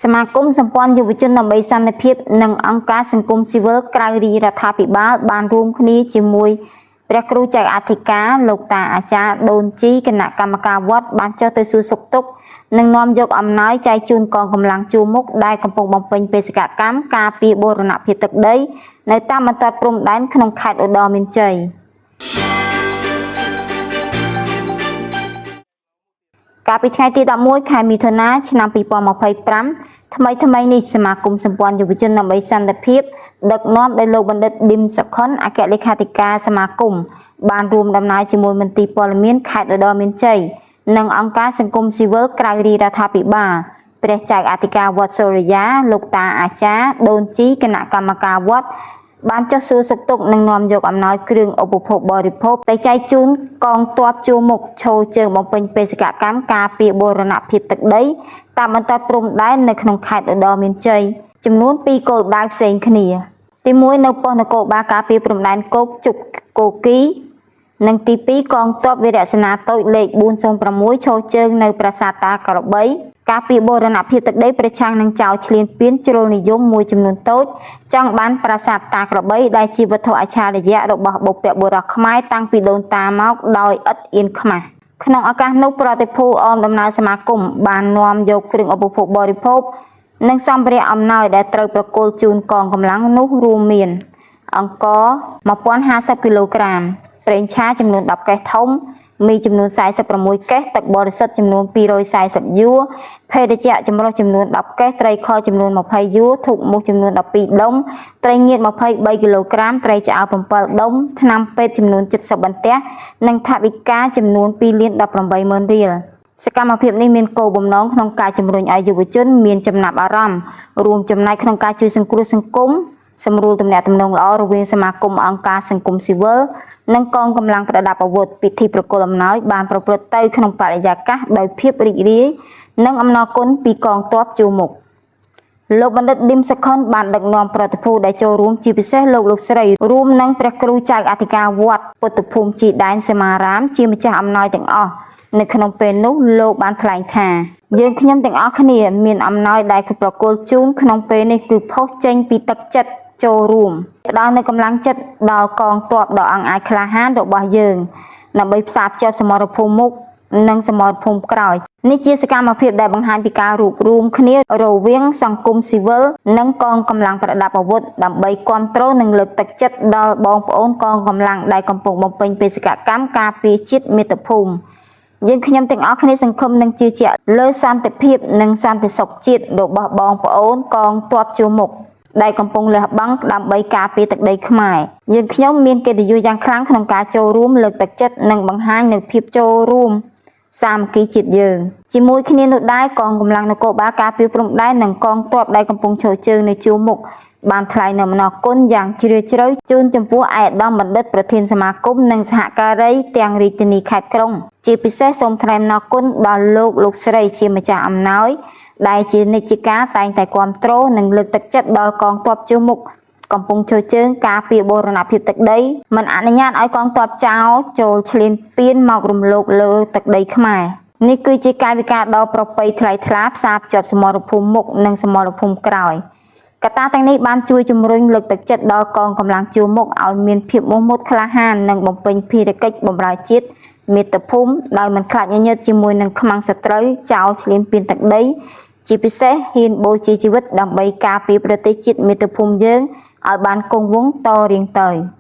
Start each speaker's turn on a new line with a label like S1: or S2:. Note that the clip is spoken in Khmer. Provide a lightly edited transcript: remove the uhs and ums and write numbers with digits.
S1: សមាគមសម្ព័ន្ធយុវជនដើម្បីសន្តិភាពនិងអង្គការសង្គមស៊ីវិលក្រៅរាជរដ្ឋាភិបាលបានរួមគ្នាជាមួយព្រះគ្រូចៅអធិការលោកតាអាចារ្យដូនជីគណៈកម្មការវត្តបានចុះទៅសួរសុខទុក្ខនិងនាំយកអំណោយចែកជូនកងកម្លាំងជួរមុខដែលកំពុងបំពេញបេសកកម្មការពារបូរណភាពទឹកដីនៅតាមបន្ទាត់ព្រំដែនក្នុងខេត្តឧត្តរមានជ័យ កាលពីថ្ងៃទី11ខែមិថុនាឆ្នាំ2025ថ្មីថ្មីនេះសមាគមសម្ព័ន្ធយុវជនដើម្បីសន្តិភាពដឹកនាំដោយលោកបណ្ឌិតឌឹមសុខុនអគ្គលេខាធិការសមាគមបានរួមដំណើរជាមួយមន្ទីរព័ត៌មានខេត្តឧត្តរមានជ័យនិងអង្គការសង្គមស៊ីវិលក្រៅរាជរដ្ឋាភិបាលព្រះចៅអធិការវត្តសូរិយាលោកតាអាចារ្យដូនជីគណៈកម្មការវត្ត បានចុះសួរសុខទុក្ខនិងនាំយកអំណោយគ្រឿងឧបភោគបរិភោគទៅចែកជូនកងទ័ពជួរមុខឈរជើងបំពេញបេសកកម្មការពារបូរណភាពទឹកដីតាមបន្ទាត់ព្រំដែននៅក្នុងខេត្តឧត្តរមានជ័យចំនួន2គោលដៅផ្សេងគ្នា ទី1នៅប៉ុស្តិ៍នគរបាលការពារព្រំដែនគោកជប់គោគី និងទី2កងទ័ពវីរសេនាតូចលេខ406ឈរជើងនៅប្រាសាទតាក្របីការពារបូរណភាពទឹកដីប្រឆាំងនឹងចោរឈ្លានពានជ្រុលនិយមមួយចំនួនតូចចង់បានប្រាសាទតាក្របីដែលជាវត្ថុអច្ឆរិយៈរបស់បុព្វបុរសខ្មែរតាំងពីដូនតាមកដោយឥតអៀនខ្មាស់ក្នុងឱកាសនោះប្រតិភូអមដំណើរសមាគមបាននាំយកគ្រឿងឧបភោគបរិភោគនិងសម្ភារៈអំណោយដែលត្រូវប្រគល់ជូនកងកម្លាំងនោះរួមមាន អង្ករ1050គីឡូក្រាមប្រេងឆាចំនួន10កេសធំមីចំនួន46កេសទឹកបរិសុទ្ធចំនួន240យួរភេសជ្ជៈចម្រុះចំនួន10កេសត្រីខចំនួន20យួរធូបមូសចំនួន12ដុំត្រីងៀត23គីឡូក្រាមត្រីឆ្អើរ7ដុំថ្នាំពេទ្យចំនួន70បន្ទះនិងថវិកាចំនួន2លាន18ម៉ឺនរៀលសកម្មភាពនេះមានគោលបំណងក្នុងការជំរុញឲ្យយុវជនមានចំណាប់អារម្មណ៍រួមចំណែកក្នុងការជួយសង្គ្រោះសង្គម សម្រួលទំនាក់ទំនងល្អរវាងសមាគមអង្គការសង្គមស៊ីវិលនិងកងកម្លាំងប្រដាប់អាវុធពិធីប្រគល់អំណោយបានប្រព្រឹត្តទៅក្នុងបរិយាកាសដោយភាពរីករាយនិងអំណរគុណពីកងទ័ពជួរមុខលោកបណ្ឌិតឌឹមសុខុនបានដឹកនាំប្រតិភូដែលចូលរួមជាពិសេសលោកលោកស្រីរួមនឹងព្រះគ្រូចៅអធិការវត្តពុទ្ធភូមិជីដែនសមារាមជាម្ចាស់អំណោយទាំងអស់នៅក្នុងពេលនោះលោកបានថ្លែងថាយើងខ្ញុំទាំងអស់គ្នាមានអំណោយដែលប្រគល់ជូនក្នុងពេលនេះគឺផុសចេញពីទឹកចិត្តចូលរួមផ្ដល់នូវកម្លាំងចិត្តដល់កងទ័ពដ៏អង់អាចក្លាហានរបស់យើងដើម្បីផ្សារភ្ជាប់សមរភូមិមុខនិងសមរភូមិក្រោយនេះជាសកម្មភាពដែលបង្ហាញពីការរួបរួមគ្នារវាងសង្គមស៊ីវិលនិងកងកម្លាំងប្រដាប់អាវុធដើម្បីគ្រប់គ្រងនិងលើកទឹកចិត្តដល់បងប្អូនកងកម្លាំងដែលកំពុងបំពេញបេសកកម្មការពារជាតិមាតុភូមិយើងខ្ញុំទាំងអស់គ្នាសង្ឃឹមនិងជឿជាក់លើសន្តិភាពនិងសន្តិសុខជាតិរបស់បងប្អូនកងទ័ពជួរមុខដែលកំពុងលះបង់ដើម្បីការពារទឹកដីខ្មែរយើងខ្ញុំមានកិត្តិយសយ៉ាងខ្លាំងក្នុងការចូលរួមលើកទឹកចិត្តនិងបង្ហាញនូវភាពចូលរួមសាមគ្គីជាតិយើងជាមួយគ្នានោះដែរកងកម្លាំងនគរបាលការពារព្រំដែននិងកងទ័ពដែលកំពុងឈរជើងនៅជួរមុខបានថ្លែងនូវអំណរគុណយ៉ាងជ្រាលជ្រៅជូនចំពោះឯកឧត្តមបណ្ឌិតប្រធានសមាគមនិងសហការីទាំងរាជធានីខេត្តក្រុងជាពិសេសសូមថ្លែងអំណរគុណដល់លោកលោកស្រីជាម្ចាស់អំណោយដែលជានិច្ចការតែងតែគាំទ្រនិងលើកទឹកចិត្តដល់កងទ័ពជួរមុខកំពុងឈរជើងការពារបូរណភាពទឹកដីមិនអនុញ្ញាតឲ្យកងទ័ពចោរចូលឈ្លានពានមករំលោភលើទឹកដីខ្មែរនេះគឺជាកាយវិការដ៏ប្រពៃថ្លៃថ្លាផ្សារភ្ជាប់សមរភូមិមុខនិងសមរភូមិក្រោយកត្តាទាំងនេះបានជួយជំរុញលើកទឹកចិត្តដល់កងកម្លាំងជួរមុខឲ្យមានភាពមោះមុតក្លាហាននិងបំពេញភារកិច្ចបម្រើជាតិមាតុភូមិដោយមិនខ្លាចញញើតជាមួយនឹងខ្មាំងសត្រូវចោរឈ្លានពានទឹកដីជាពិសេសហ៊ានបូជាជីវិតដើម្បីការពារប្រទេសជាតិមាតុភូមិយើងឲ្យបានគង់វង្សតរៀងទៅ។